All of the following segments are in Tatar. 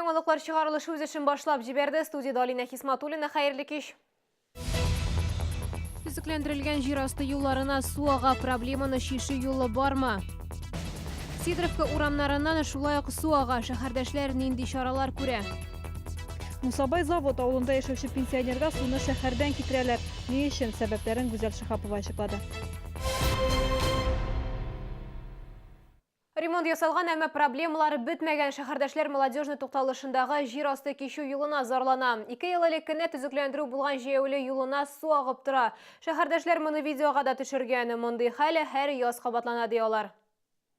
Яңалыклар чыгарылышы үз эшен башлап җибәрде. Студиядә Алинә Хисматуллина. Хәерле кич. Төзекләндерелгән җир асты юлларына су ага, проблеманы чишү юлы бармы? Сидоровка урамнарыннан шулай ук су ага. Шәһәрдәшләр нинди чаралар күрә? Мусабай Завод авылында яшәүче пенсионерга суны шәһәрдән китерәләр. Ни өчен? Сәбәпләрен Гүзәл Шиһапова ачыклады. Ремонт ясалган, әмма проблемалар бетмәгән. Шәһәрдәшләр Молодежный тукталышындагы җир асты кичү юлына зарлана. Ике ел элек кенә төзекләндерү булган җәяүле юлына су агып тора. Шәһәрдәшләр моны видеога да төшергән. Мондый хәл һәр яз кабатлана, ди алар.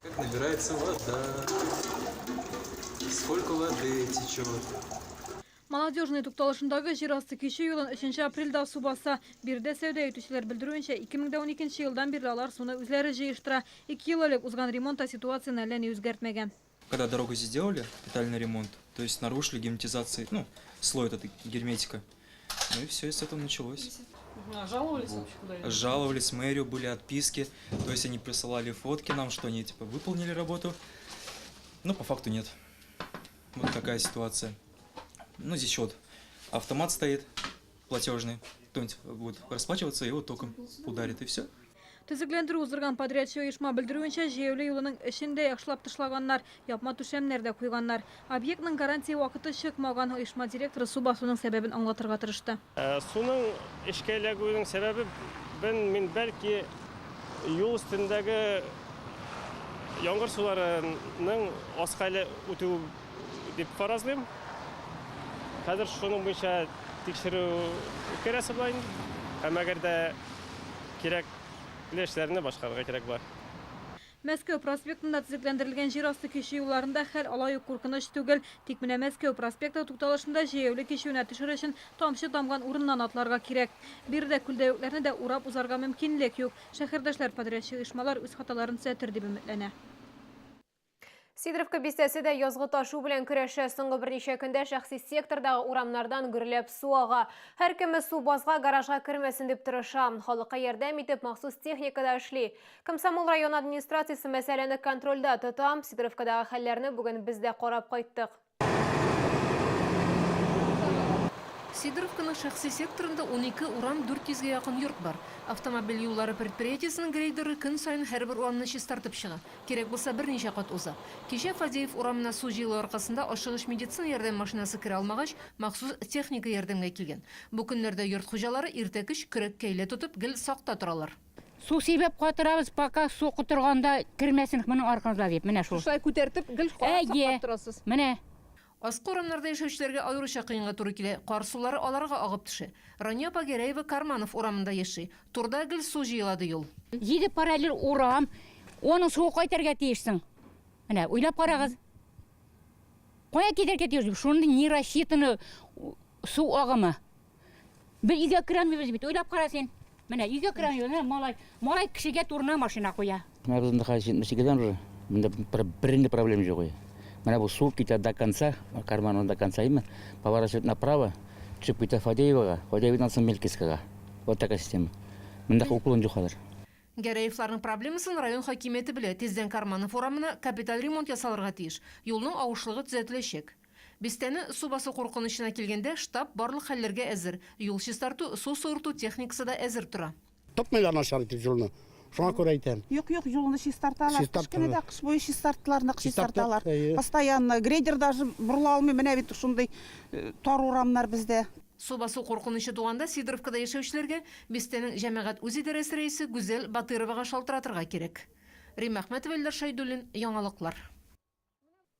Как набирается вода, сколько воды течет. Молодежный тукталышындагы җир асты кичү юлын өченче апрельдә су баса. Биредә сәүдә итүчеләр белдерүенчә, 2012 елдан бирле алар суны үзләре җыештыра. Ике ел элек узган ремонт та ситуацияне әллә ни үзгәртмәгән. Когда дорогу здесь делали, капитальный ремонт, то есть нарушили герметизации, ну, слой этот герметика. Ну и все, и с этого началось. А жаловались вообще куда-нибудь? Жаловались в мэрию, были отписки, то есть они присылали фотки нам, что они типа выполнили работу, но по факту нет. Вот такая ситуация. Ну, здесь еще вот автомат стоит платежный, кто-нибудь будет расплачиваться, его током ударит, и все. Төзекләндерү уздырган подрядчы оешма белдерүенчә, җәяүле юлының эчен дә яхшылап тышлаганнар, япма түшәмнәр дә куйганнар. Объектның гарантия вакыты чыкмаган, оешма директоры су басуның сәбәбен аңлатырга тырышты. Суның эчкә эләгүенең сәбәбен мин бәлки юл өстендәге яңгыр суларының аска әле үтүе дип фаразлыйм. Хәзер шуның буенча тикшерү үткәрәсе була инде. Һәм әгәр дә кирәкле эшләрне башкарырга кирәк була. Мәскәү проспектында төзекләндерелгән җир асты кичү юлларында хәл алай ук куркыныч түгел. Тик менә Мәскәү проспекты тукталышында җәяүле кичүенә төшер өчен тамчы тамган урыннан атларга кирәк. Биредә күлдәвекләрне дә урап узарга мөмкинлек юк. Шәһәрдәшләр подрядчы оешмалар үз хаталарын төзәтер дип өметләнә. Сидоровка бистәсе дә язгы ташу белән көрәшә. Соңгы берничә көндә шәхси сектордагы урамнардан гөрләп су ага. Һәркеме су базга, гаражга кермәсен дип тырыша. Халыкка ярдәм итеп, махсус техника да эшли. Комсомол районы администрациясе мәсьәләне контрольдә тота. Сидоровкадагы хәлләрне бүген без дә карап кайттык. Сидоровканың шәхси секторында 12 урам, 400 гә якын йорт бар. Автомобиль юллары предприятиесенең грейдеры көн саен һәрбер урамны чистартып чыга. Кирәк булса, берничә кат уза. Кичә Фадеев урамына су җыелу аркасында ашыгыч медицина ярдәме машинасы керә алмагач, махсус техника ярдәмгә килгән. Бу көннәрдә йорт хуҗалары иртә-кич көрәк-кәйлә тотып, гел сакта торалар. Су сибеп катырабыз, пока су котырганда кермәсен моның аркаңызга дип, менә шул. Шулай күтәртеп, гел карап саклап торасыз. Менә. Аскы урамнарда яшәүчеләргә аеруча кыенга туры килә, кар сулары аларга агып төшә. Рания апа Гәрәева Карманов урамында яши. Турда гел су җыела, ди ул. Җиде параллель урам, аның суы кайтарга тиеш соң? Менә, уйлап карагыз. Кая китәргә тиеш? Шундый не рассчитанный су агымы. Без өйгә керәмибез бит, уйлап кара син. Менә өйгә керәмибез, менә малай, малай кешегә турына машина куя. Менә без монда хәзер 72-дән уже, монда бернинди проблема юк. Менә бу су китә до конца, карманнан до конца именно, поворачивать направо, төшеп китә Фадеевага, Фадеевадан соң Мелькинскага. Вот такая система. Монда уклон юк хәзер. Гәрәевларның проблемасын район хакимияте белә, тиздән Карманов урамына капиталь ремонт ясалырга тиеш, юлның авышлыгы төзәтеләчәк. Бистәне су басу куркынычына килгәндә, штаб барлык хәлләргә әзер, юл чистарту, су суырту техникасы да әзер тора. Тотмыйлар начар итеп юлны, шуңа күрә әйтәм. Юк, юк, юлны чистарталар. Кыш көне дә, кыш буе чистарттылар, нык чистарталар. Постоянно. Грейдер даже борыла алмый, менә бит шундый тар урамнар бездә. Су басу куркынычы туганда Сидоровкада яшәүчеләргә бистәнең җәмәгать үзидарәсе рәисе Гүзәл Батыровага шалтыратырга кирәк. Римма Әхмәтова, Илдар Шәйдуллин, Яңалыклар.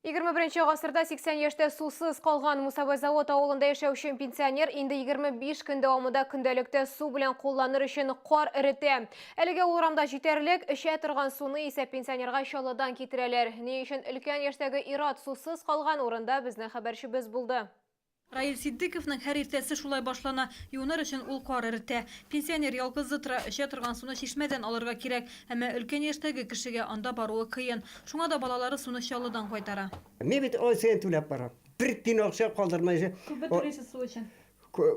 21 гасырда 80 яшьтә сусыз калган Мусабай Завод авылында яшәүче пенсионер инде 25 көн дәвамында көндәлектә су белән кулланыр өчен кар эретә. Әлегә ул урамда җитәрлек, эчә торган суны исә пенсионерга Чаллыдан китерәләр. Ни өчен өлкән яшьтәге ир-ат сусыз калган урында безнең хәбәрчебез булды. Раил Ситдыйковның һәр иртәсе шулай башлана. Юыныр өчен ул кар эретә. Пенсионер ялгызы тора, эчә торган суны чишмәдән алырга кирәк. Әмма өлкән яшьтәге кешегә анда баруы кыен. Шуңа да балалары суны Чаллыдан кайтара. Мин бит ай саен түләп барам. Бер тиен акча калдырмыйча. Күпме түлисез су өчен?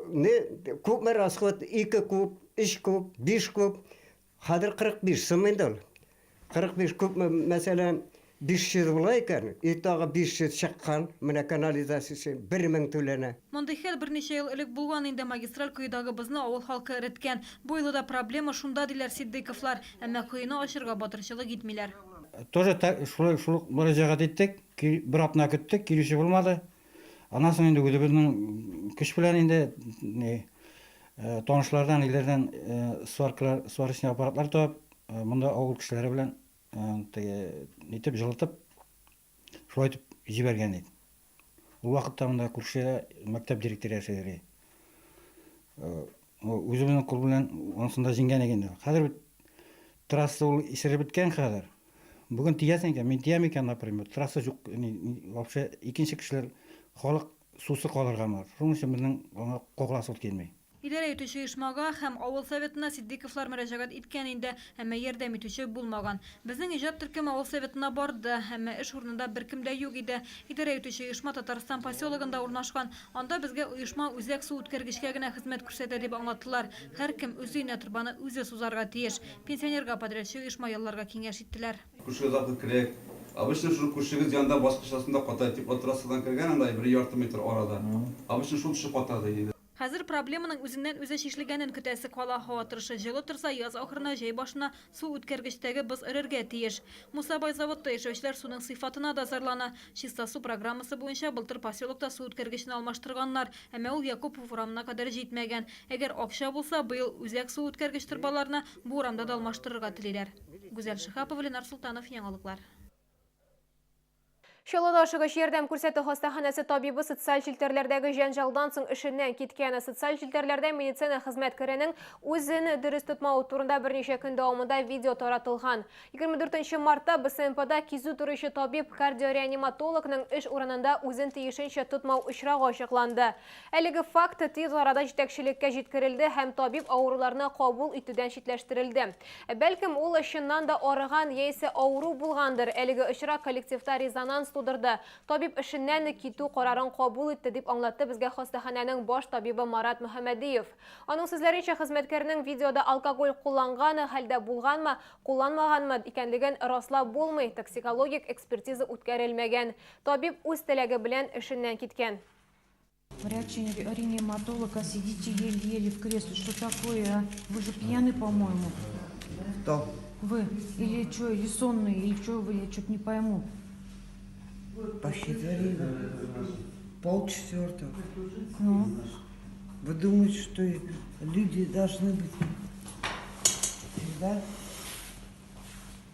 Не, күпме расход, ике куб, өч куб, биш куб. Хәзер 45 сум инде ул. 45 күпме, мәсәлән, 500 була икән, и тагы 500 чыккан, менә канализация өчен 1000 түләнә. Мондый хәл берничә ел элек булган инде, магистраль коедагы бозны авыл халкы эреткән. Бу юлы да проблема шунда, диләр Ситдыйковлар. Әмма коены ачырга батырчылык итмиләр. Тоже шулай шул ук мөрәҗәгать иттек, бер атна көттек, килүче булмады. Аннан соң инде үзебезнең көч белән инде ни танышлардан, ниләрдән сваркалар, сварочный аппаратлар табып, монда авыл кешеләре белән теге нитеп җылытып шулай итеп җибәргән идек. Ул вакытта монда күршедә мәктәп директоры яши иде. Үзебезнең кул белән анысын да җиңгән идек инде. Хәзер бит трасса ул исереп беткән хәзер. Бүген тиясең икән, мин тиям икән, например, трасса юк, вообще икенче кешеләр, халык сусыз калырга мөмкин. Шуның өчен безнең аңа кагыласыбыз килми. Идарә итүче оешмага һәм авыл советына Ситдыйковлар мөрәҗәгать иткән инде, әмма ярдәм итүче булмаган. Безнең иҗат төркеме авыл советына барды, әмма эш урынында беркем дә юк иде. Идарә итүче оешма Татарстан поселогында урнашкан. Анда безгә оешма үзәк су үткәргечкә генә хезмәт күрсәтә дип аңлаттылар. Һәркем үз өенә торбаны үзе сузарга тиеш. Пенсионерга подрядчы оешма ялларга киңәш иттеләр. Күршегез аркылы керәк. Обычно шул күршегез янында баскыч астында ката, типа трассадан кергән анда бер ярты метр арада. Обычно шул төшеп ката ди инде. Хәзер проблеманың үзеннән-үзе чишелгәнен көтәсе кала. Һава торышы җылы торса, яз ахырына, җәй башына су үткәргечтәге боз эрергә тиеш. Мусабай заводта яшәүчеләр суның сыйфатына да зарлана. Чиста су программасы буенча былтыр поселокта су үткәргечне алмаштырганнар, әмма ул Якупов урамына кадәр җитмәгән. Әгәр акча булса, быел үзәк су үткәргеч торбаларны бу урамда да алмаштырырга телиләр. Гүзәл Шиһапова, Ленар Солтанов, Яңалыклар. Чаллыда ашыгыч ярдәм күрсәтү хастаханәсе табибы социаль челтәрләрдәге җәнҗалдан соң эшеннән киткән. Социаль челтәрләрдә медицина хезмәткәренең үзен дөрес тотмавы турында берничә көн дәвамында видео таратылган. 24 мартта БСМПда кизү торучы табиб кардиореаниматологның эш урынында үзен тиешенчә тотмау очрагы ачыкланды. Әлеге факт тиз арада җитәкчелеккә җиткерелде һәм табиб авыруларны кабул итүдән читләштерелде. Бәлкем, ул чыннан да арыган яисә авыру булгандыр, әлеге очрак коллективта резонанс тудырды. Табиб эшеннән китү карарын кабул итте, дип аңлатты безгә хастаханәнең баш табибы Марат Мөхәммәдиев. Аның сүзләренчә, хезмәткәрнең видеода алкоголь кулланган хәлдә булганмы, кулланмаганмы икәнлеген раслап булмый, токсикологик экспертиза үткәрелмәгән. Табиб үз теләге белән эшеннән киткән. Врач-реаниматолог, а сидите еле-еле в кресле. Что такое, а? Вы же пьяный, по-моему. Кто? Вы. Или что, или сонный, или что вы, я что-то не пойму. Посчитали 3:30. Ну? Вы думаете, что люди должны быть всегда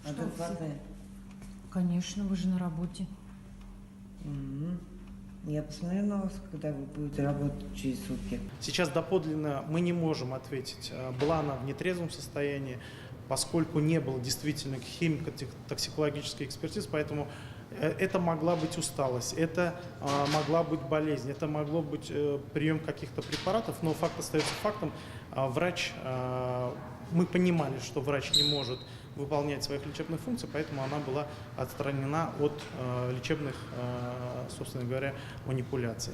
адекватные? Конечно, вы же на работе. Угу. Я посмотрю на вас, когда вы будете работать через сутки. Сейчас доподлинно мы не можем ответить, была она в нетрезвом состоянии, поскольку не было действительно химико-токсикологической экспертизы, поэтому это могла быть усталость, это могла быть болезнь, это могло быть прием каких-то препаратов, но факт остается фактом. Врач, мы понимали, что врач не может выполнять своих лечебных функций, поэтому она была отстранена от лечебных, собственно говоря, манипуляций.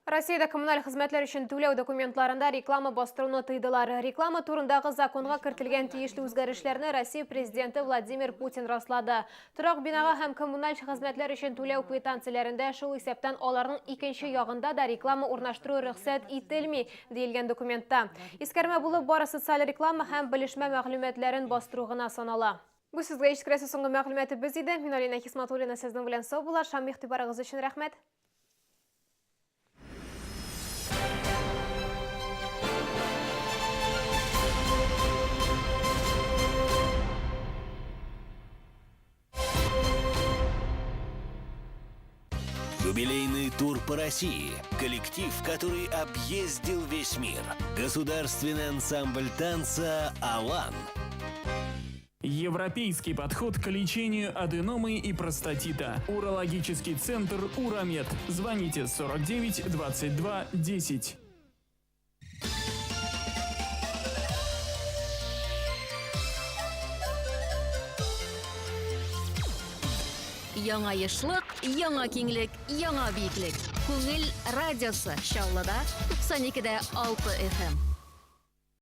Россиядә коммуналь хезмәтләр өчен түләү документларында реклама бастыруны тыйдылар. Реклама турындагы законга кертелгән тиешле үзгәрешләрне Россия президенты Владимир Путин раслады. Торак бинага һәм коммуналь хезмәтләр өчен түләү квитанцияләрендә, шул исәптән аларның икенче ягында да реклама урнаштыру рөхсәт ителми, диелгән документта. Искәрмә булып бары социаль реклама һәм белешмә мәгълүматларын бастыру гына санала. Бу сезгә ишеттерәсе соңгы мәгълүматыбыз иде. Мин Алина Хисматуллина сезнең белән саубуллашам. Игътибарыгыз өчен рәхмәт. Юбилейный тур по России. Коллектив, который объездил весь мир. Государственный ансамбль танца «Алан». Европейский подход к лечению аденомы и простатита. Урологический центр «Уромед». Звоните 49 22 10. Яңа ешлык, яңа киңлек, яңа биеклек. Күңел радиосы Чаллыда 92,6 FM.